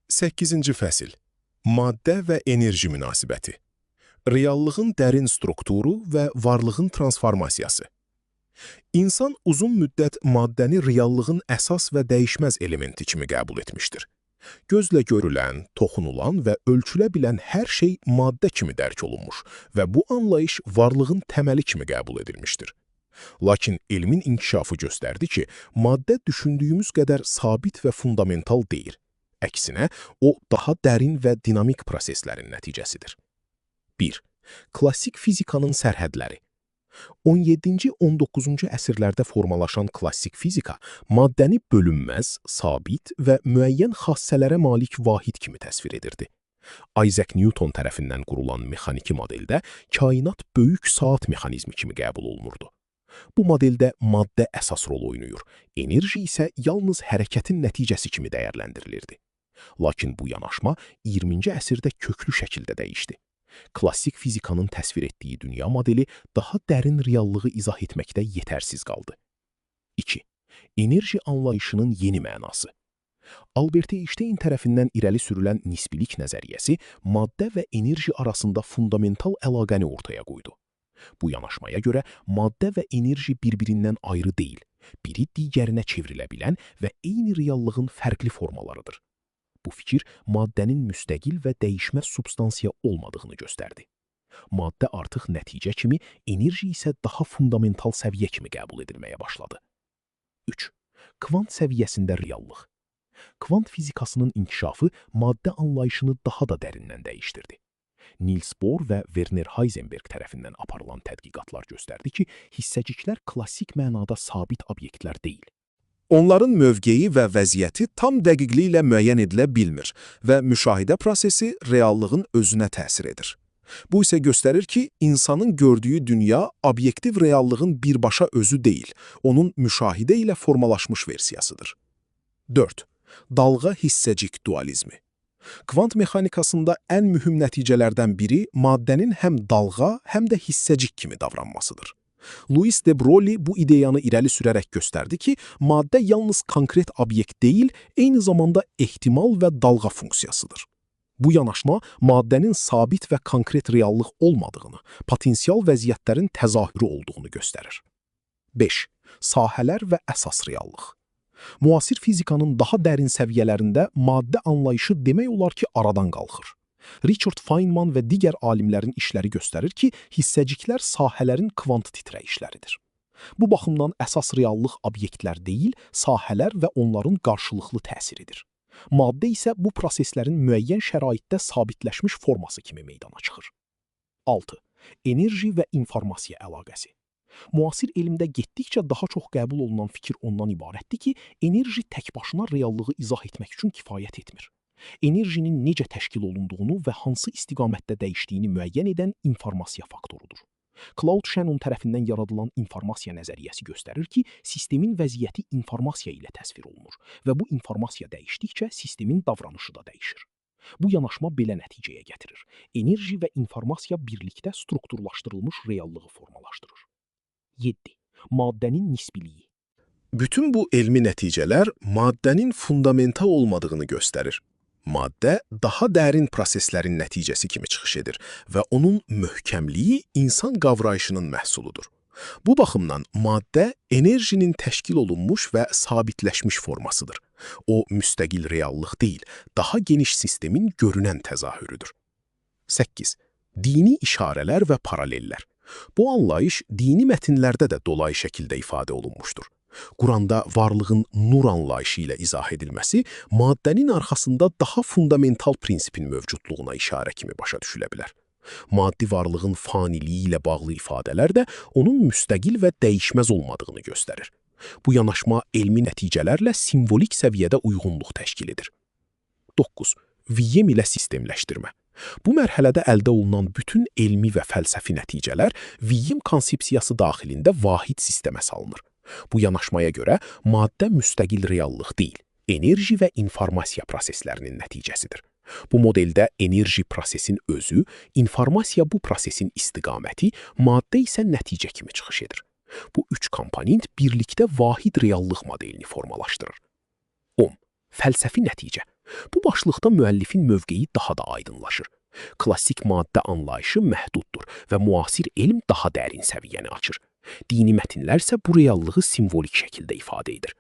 8-ci fəsil. Maddə və enerji münasibəti. Reallığın dərin strukturu və varlığın transformasiyası. İnsan uzun müddət maddəni reallığın əsas və dəyişməz elementi kimi qəbul etmişdir. Gözlə görülən, toxunulan və ölçülə bilən hər şey maddə kimi dərk olunmuş və bu anlayış varlığın təməli kimi qəbul edilmişdir. Lakin elmin inkişafı göstərdi ki, maddə düşündüyümüz qədər sabit və fundamental deyil. Əksinə, o daha dərin və dinamik proseslərin nəticəsidir. 1. Klassik fizikanın sərhədləri. 17-ci, 19-cu əsrlərdə formalaşan klassik fizika maddəni bölünməz, sabit və müəyyən xassələrə malik vahid kimi təsvir edirdi. Isaac Newton tərəfindən qurulan mexaniki modeldə kainat böyük saat mexanizmi kimi qəbul olunurdu. Bu modeldə maddə əsas rol oynayır, enerji isə yalnız hərəkətin nəticəsi kimi dəyərləndirilirdi. Lakin bu yanaşma 20-ci əsrdə köklü şəkildə dəyişdi. Klassik fizikanın təsvir etdiyi dünya modeli daha dərin reallığı izah etməkdə yetərsiz qaldı. 2. Enerji anlayışının yeni mənası. Albert Einstein tərəfindən irəli sürülən nisbilik nəzəriyyəsi maddə və enerji arasında fundamental əlaqəni ortaya qoydu. Bu yanaşmaya görə maddə və enerji bir-birindən ayrı deyil, biri digərinə çevrilə bilən və eyni reallığın fərqli formalarıdır. Bu fikir maddənin müstəqil və dəyişməz substansiya olmadığını göstərdi. Maddə artıq nəticə kimi, enerji isə daha fundamental səviyyə kimi qəbul edilməyə başladı. 3. Kvant səviyyəsində reallıq. Kvant fizikasının inkişafı maddə anlayışını daha da dərindən dəyişdirdi. Niels Bohr və Werner Heisenberg tərəfindən aparılan tədqiqatlar göstərdi ki, hissəciklər klassik mənada sabit obyektlər deyil. Onların mövqeyi və vəziyyəti tam dəqiqliklə müəyyən edilə bilmir və müşahidə prosesi reallığın özünə təsir edir. Bu isə göstərir ki, insanın gördüyü dünya obyektiv reallığın birbaşa özü deyil, onun müşahidə ilə formalaşmış versiyasıdır. 4. Dalğa hissəcik dualizmi. Kvant mexanikasında ən mühüm nəticələrdən biri maddənin həm dalğa, həm də hissəcik kimi davranmasıdır. Louis de Broglie bu ideyanı irəli sürərək göstərdi ki, maddə yalnız konkret obyekt deyil, eyni zamanda ehtimal və dalğa funksiyasıdır. Bu yanaşma maddənin sabit və konkret reallıq olmadığını, potensial vəziyyətlərin təzahürü olduğunu göstərir. 5. Sahələr və əsas reallıq. Müasir fizikanın daha dərin səviyyələrində maddə anlayışı demək olar ki, aradan qalxır. Richard Feynman və digər alimlərin işləri göstərir ki, hissəciklər sahələrin kvant titrəyişləridir. Bu baxımdan əsas reallıq obyektlər deyil, sahələr və onların qarşılıqlı təsiridir. Maddə isə bu proseslərin müəyyən şəraitdə sabitləşmiş forması kimi meydana çıxır. 6. Enerji və informasiya əlaqəsi. Müasir elmdə getdikcə daha çox qəbul olunan fikir ondan ibarətdir ki, enerji tək başına reallığı izah etmək üçün kifayət etmir. Enerjinin necə təşkil olunduğunu və hansı istiqamətdə dəyişdiyini müəyyən edən informasiya faktorudur. Claude Shannon tərəfindən yaradılan informasiya nəzəriyyəsi göstərir ki, sistemin vəziyyəti informasiya ilə təsvir olunur və bu informasiya dəyişdikcə sistemin davranışı da dəyişir. Bu yanaşma belə nəticəyə gətirir. Enerji və informasiya birlikdə strukturlaşdırılmış reallığı formalaşdırır. 7. Maddənin nisbiliyi. Bütün bu elmi nəticələr maddənin fundamental olmadığını göstərir. Maddə daha dərin proseslərin nəticəsi kimi çıxış edir və onun möhkəmliyi insan qavrayışının məhsuludur. Bu baxımdan maddə enerjinin təşkil olunmuş və sabitləşmiş formasıdır. O müstəqil reallıq deyil, daha geniş sistemin görünən təzahürüdür. 8. Dini işarələr və paralellər. Bu anlayış dini mətnlərdə də dolayı şəkildə ifadə olunmuşdur. Quranda varlığın nur anlayışı ilə izah edilməsi maddənin arxasında daha fundamental prinsipin mövcudluğuna işarə kimi başa düşülə bilər. Maddi varlığın faniliyi ilə bağlı ifadələr də onun müstəqil və dəyişməz olmadığını göstərir. Bu yanaşma elmi nəticələrlə simvolik səviyyədə uyğunluq təşkil edir. 9. VM ilə sistemləşdirmə. Bu mərhələdə əldə olunan bütün elmi və fəlsəfi nəticələr VM konsepsiyası daxilində vahid sistemə salınır. Bu yanaşmaya görə maddə müstəqil reallıq deyil, enerji və informasiya proseslərinin nəticəsidir. Bu modeldə enerji prosesin özü, informasiya bu prosesin istiqaməti, maddə isə nəticə kimi çıxış edir. Bu üç komponent birlikdə vahid reallıq modelini formalaşdırır. 10. Fəlsəfi nəticə. Bu başlıqda müəllifin mövqeyi daha da aydınlaşır. Klassik maddə anlayışı məhduddur və müasir elm daha dərin səviyyəni açır. Dini mətnlər isə bu reallığı simvolik şəkildə ifadə edir.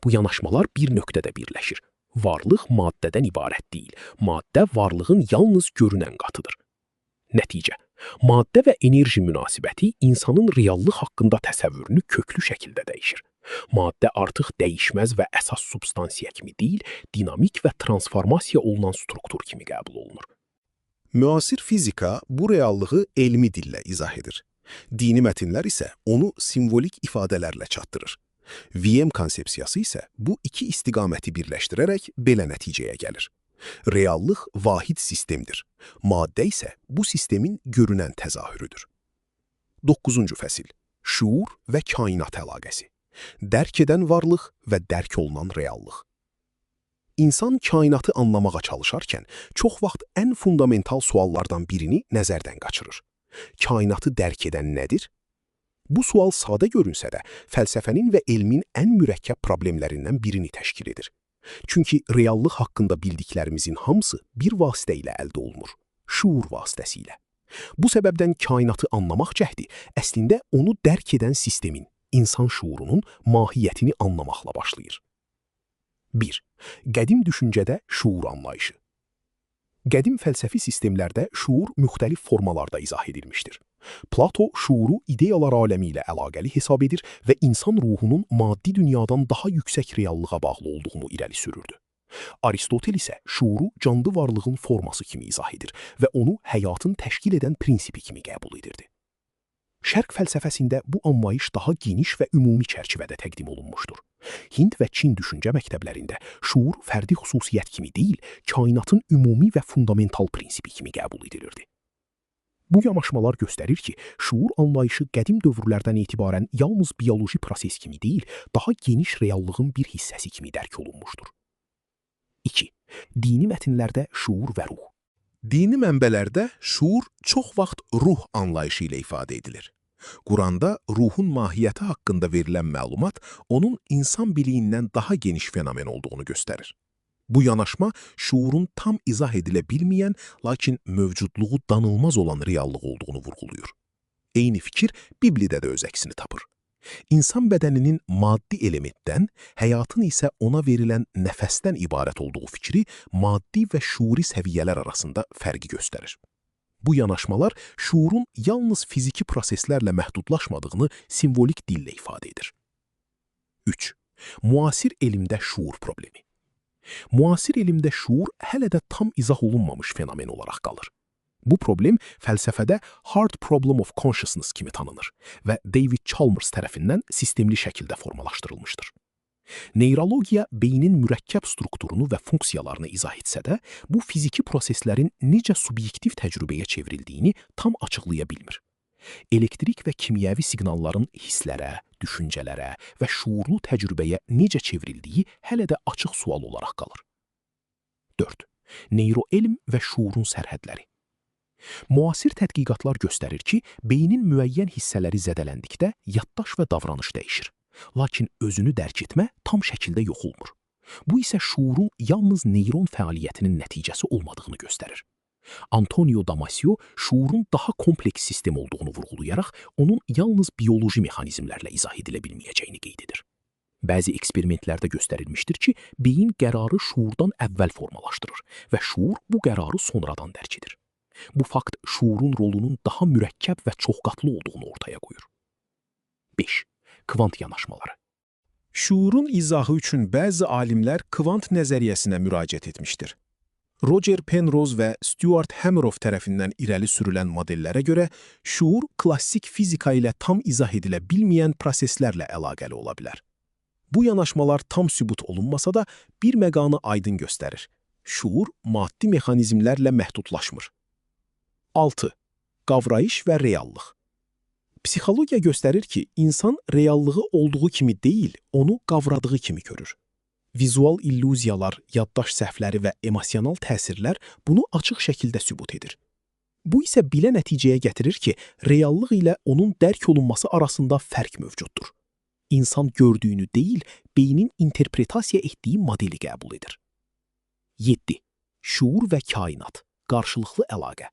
Bu yanaşmalar bir nöqtədə birləşir. Varlıq maddədən ibarət deyil. Maddə varlığın yalnız görünən qatıdır. Nəticə: maddə və enerji münasibəti insanın reallıq haqqında təsəvvürünü köklü şəkildə dəyişir. Maddə artıq dəyişməz və əsas substansiya kimi deyil, dinamik və transformasiya olunan struktur kimi qəbul olunur. Müasir fizika bu reallığı elmi dillə izah edir. Dini mətnlər isə onu simvolik ifadələrlə çatdırır. VM konsepsiyası isə bu iki istiqaməti birləşdirərək belə nəticəyə gəlir. Reallıq vahid sistemdir. Maddə isə bu sistemin görünən təzahürüdür. 9-cu fəsil. Şuur və kainat əlaqəsi. Dərk edən varlıq və dərk olunan reallıq. İnsan kainatı anlamağa çalışarkən çox vaxt ən fundamental suallardan birini nəzərdən qaçırır. Kainatı dərk edən nədir? Bu sual sadə görünsə də, fəlsəfənin və elmin ən mürəkkəb problemlərindən birini təşkil edir. Çünki reallıq haqqında bildiklərimizin hamısı bir vasitə ilə əldə olunur: şuur vasitəsilə. Bu səbəbdən kainatı anlamaq cəhdi əslində onu dərk edən sistemin, insan şuurunun mahiyyətini anlamaqla başlayır. 1. Qədim düşüncədə şuur anlayışı. Qədim fəlsəfi sistemlərdə şuur müxtəlif formalarda izah edilmişdir. Plato şuuru ideyalar aləmi ilə əlaqəli hesab edir və insan ruhunun maddi dünyadan daha yüksək reallığa bağlı olduğunu irəli sürürdü. Aristotel isə şuuru canlı varlığın forması kimi izah edir və onu həyatın təşkil edən prinsipi kimi qəbul edirdi. Şərq fəlsəfəsində bu anlayış daha geniş və ümumi çərçivədə təqdim olunmuşdur. Hind və Çin düşüncə məktəblərində şuur fərdi xüsusiyyət kimi deyil, kainatın ümumi və fundamental prinsipi kimi qəbul edilirdi. Bu yanaşmalar göstərir ki, şuur anlayışı qədim dövrlərdən etibarən yalnız bioloji proses kimi deyil, daha geniş reallığın bir hissəsi kimi dərk olunmuşdur. 2. Dini mətnlərdə şuur və ruh. Dini mənbələrdə şuur çox vaxt ruh anlayışı ilə ifadə edilir. Quranda ruhun mahiyyəti haqqında verilən məlumat onun insan biliyindən daha geniş fenomen olduğunu göstərir. Bu yanaşma şuurun tam izah edilə bilməyən, lakin mövcudluğu danılmaz olan reallıq olduğunu vurğulayır. Eyni fikir Bibliyada da öz əksini tapır. İnsan bədəninin maddi elementdən, həyatın isə ona verilən nəfəsdən ibarət olduğu fikri maddi və şuuri səviyyələr arasında fərqi göstərir. Bu yanaşmalar şuurun yalnız fiziki proseslərlə məhdudlaşmadığını simvolik dillə ifadə edir. 3. Müasir elmdə şuur problemi. Müasir elmdə şuur hələ də tam izah olunmamış fenomen olaraq qalır. Bu problem fəlsəfədə hard problem of consciousness kimi tanınır və David Chalmers tərəfindən sistemli şəkildə formalaşdırılmışdır. Neyrologiya beynin mürəkkəb strukturunu və funksiyalarını izah etsə də, bu fiziki proseslərin necə subyektiv təcrübəyə çevrildiyini tam açıqlaya bilmir. Elektrik və kimyəvi siqnalların hisslərə, düşüncələrə və şuurlu təcrübəyə necə çevrildiyi hələ də açıq sual olaraq qalır. 4. Neyroelm və şuurun sərhədləri. Müasir tədqiqatlar göstərir ki, beynin müəyyən hissələri zədələndikdə yaddaş və davranış dəyişir. Lakin özünü dərk etmə tam şəkildə yox olmur. Bu isə şuurun yalnız neyron fəaliyyətinin nəticəsi olmadığını göstərir. Antonio Damasio şuurun daha kompleks sistem olduğunu vurğulayaraq onun yalnız bioloji mexanizmlərlə izah edilə bilməyəcəyini qeyd edir. Bəzi eksperimentlərdə göstərilmişdir ki, beyin qərarı şuurdan əvvəl formalaşdırır və şuur bu qərarı sonradan dərk edir. Bu fakt şuurun rolunun daha mürəkkəb və çoxqatlı olduğunu ortaya qoyur. 5. Kvant yanaşmaları. Şuurun izahı üçün bəzi alimlər kvant nəzəriyyəsinə müraciət etmişdir. Roger Penrose və Stuart Hameroff tərəfindən irəli sürülən modellərə görə şuur klassik fizika ilə tam izah edilə bilməyən proseslərlə əlaqəli ola bilər. Bu yanaşmalar tam sübut olunmasa da bir məqamı aydın göstərir. Şuur maddi mexanizmlərlə məhdudlaşmır. 6. Qavrayış və reallıq. Psixologiya göstərir ki, insan reallığı olduğu kimi deyil, onu qavradığı kimi görür. Vizual illüziyalar, yaddaş səhvləri və emosional təsirlər bunu açıq şəkildə sübut edir. Bu isə belə nəticəyə gətirir ki, reallıq ilə onun dərk olunması arasında fərq mövcuddur. İnsan gördüyünü deyil, beynin interpretasiya etdiyi modeli qəbul edir. 7. Şuur və kainat. Qarşılıqlı əlaqə.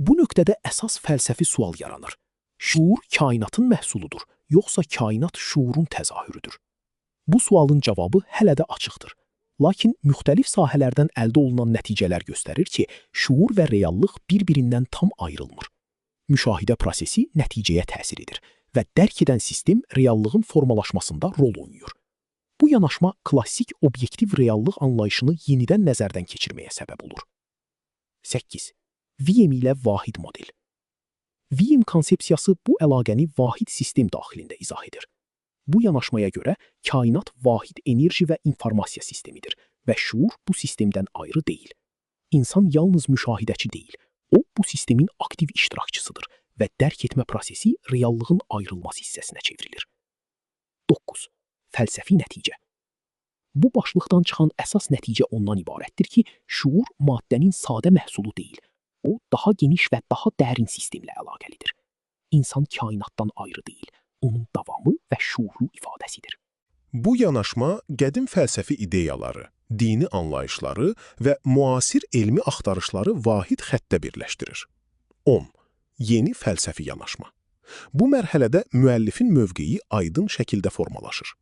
Bu nöqtədə əsas fəlsəfi sual yaranır. Şuur kainatın məhsuludur, yoxsa kainat şuurun təzahürüdür? Bu sualın cavabı hələ də açıqdır. Lakin müxtəlif sahələrdən əldə olunan nəticələr göstərir ki, şuur və reallıq bir-birindən tam ayrılmır. Müşahidə prosesi nəticəyə təsir edir və dərk edən sistem reallığın formalaşmasında rol oynayır. Bu yanaşma klassik obyektiv reallıq anlayışını yenidən nəzərdən keçirməyə səbəb olur. 8. VM ilə vahid model. VM konsepsiyası bu əlaqəni vahid sistem daxilində izah edir. Bu yanaşmaya görə kainat vahid enerji və informasiya sistemidir və şuur bu sistemdən ayrı deyil. İnsan yalnız müşahidəçi deyil, o bu sistemin aktiv iştirakçısıdır və dərk etmə prosesi reallığın ayrılmaz hissəsinə çevrilir. 9. Fəlsəfi nəticə. Bu başlıqdan çıxan əsas nəticə ondan ibarətdir ki, şuur maddənin sadə məhsulu deyil. O, daha geniş və daha dərin sistemlə əlaqəlidir. İnsan kainatdan ayrı deyil, onun davamı və şuurlu ifadəsidir. Bu yanaşma qədim fəlsəfi ideyaları, dini anlayışları və müasir elmi axtarışları vahid xəttə birləşdirir. 10. Yeni fəlsəfi yanaşma. Bu mərhələdə müəllifin mövqeyi aydın şəkildə formalaşır.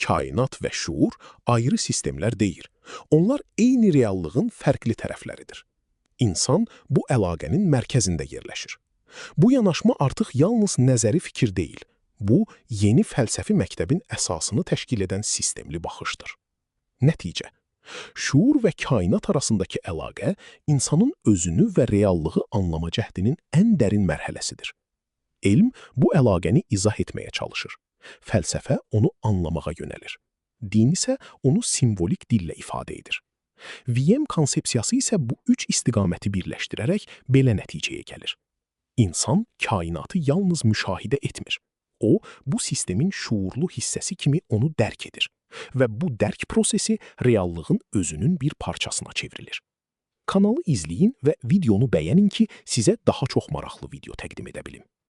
Kainat və şuur ayrı sistemlər deyil. Onlar eyni reallığın fərqli tərəfləridir. İnsan bu əlaqənin mərkəzində yerləşir. Bu yanaşma artıq yalnız nəzəri fikir deyil. Bu, yeni fəlsəfi məktəbin əsasını təşkil edən sistemli baxışdır. Nəticə. Şuur və kainat arasındakı əlaqə insanın özünü və reallığı anlama cəhdinin ən dərin mərhələsidir. Elm bu əlaqəni izah etməyə çalışır. Fəlsəfə onu anlamağa yönəlir. Din isə onu simvolik dillə ifadə edir. VM konsepsiyası isə bu üç istiqaməti birləşdirərək belə nəticəyə gəlir. İnsan kainatı yalnız müşahidə etmir. O, bu sistemin şuurlu hissəsi kimi onu dərk edir və bu dərk prosesi reallığın özünün bir parçasına çevrilir. Kanalı izləyin və videonu bəyənin ki, sizə daha çox maraqlı video təqdim edə bilim.